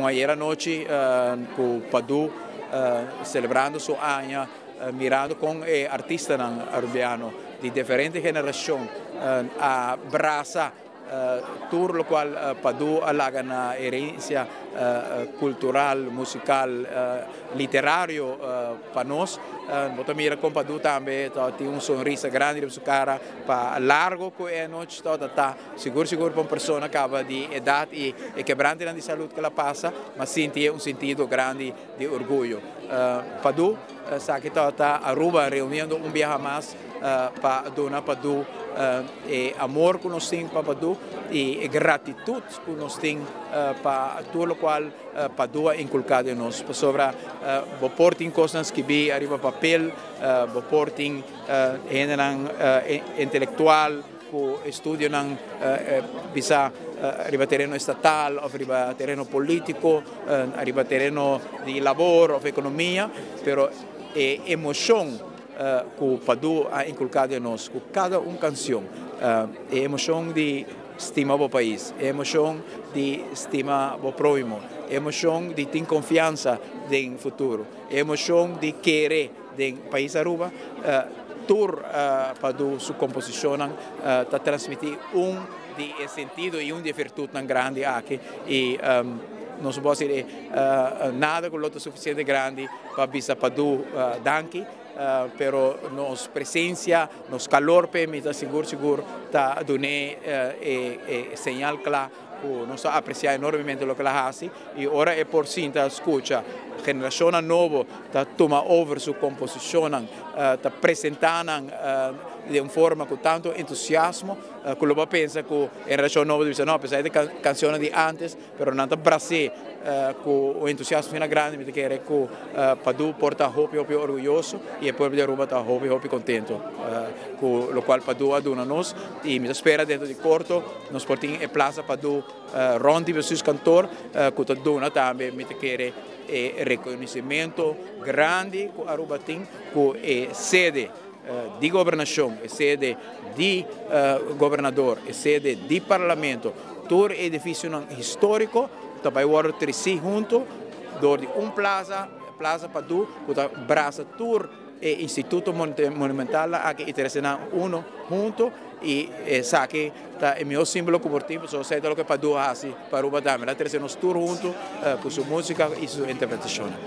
Ayera nochi cu Padu celebrando su aña, mirando con e artistanan Arubiano di diferente generacion a brasa tur locual Padu a laga na herencia cultural, musical, literario pa nos. Bo ta mira con Padu tambe tin un sonrisa grandi riba su cara pa largo cu e anochi ta sigur sigur pa un persona caba di edad y e quebrantenan di salud cu el a pasa, ma sinti un sentido grandi di orguyo. Padu esaki ta Aruba reuniendo un biaha mas pa duna Padu e amor cu nos tin pa Padu y e gratitud cu nos tin pa tur locual Padu a inculca den nos. Pasobra bo por tin cosnan skibi ariba papel, bo por tin hendenan intelectual cu estudionan bisa riba tereno estatal of riba tereno politico, riba tereno di labor of economia, pero e emocion cu Padu a inculca den nos cu cada un cancion, e emocion di stima bo pais, e emocion di stima bo prohimo, e emocion di tin confiansa den futuro, e emocion di kere den pais Aruba, tur Padu su composicionnan ta transmiti un di e sentido y un di e virtudnan grandi aki y nos no por haci nada cu lo ta suficiente grandi pa bisa Padu danki, pero nos presencia, nos calor p'e mi ta sigur sigur ta dun'e e señal cla cu nos ta aprecia enormemente loke el a haci y ora e por sinta scucha generacionnan nobo ta tuma over su composicionnan, ta presenta nan den un forma cu tanto entusiasmo cu lo bo pensa cu e generacion nobo ta bisa no, apesar di cancionnan di antes, pero nan ta bras'é cu un entusiasmo asina grandi, mi ta kere cu Padu por ta hopi hopi orguyoso y e pueblo di Aruba ta hopi hopi contento cu locual Padu a duna nos y mi ta spera dentro di corto nos por tin e Plaza Padu rond di Bestuurskantoor cu ta duna tambe mi ta kere e reconocimento grandi cu Aruba tin cu e sede di gobernacion, e sede di gobernador, e sede di parlamento, tur e edificionan historico ta bay wordo treci hunto door di un plaza, Plaza Padu, cu ta brasa tur e instituto monumentalnan aki y trece nan uno hunto y esaki ta e miho simbolo cu por tin pasobra esey ta loke Padu a haci pa Aruba tambe, el a trece nos tur hunto cu su musica y su interpretacionnan.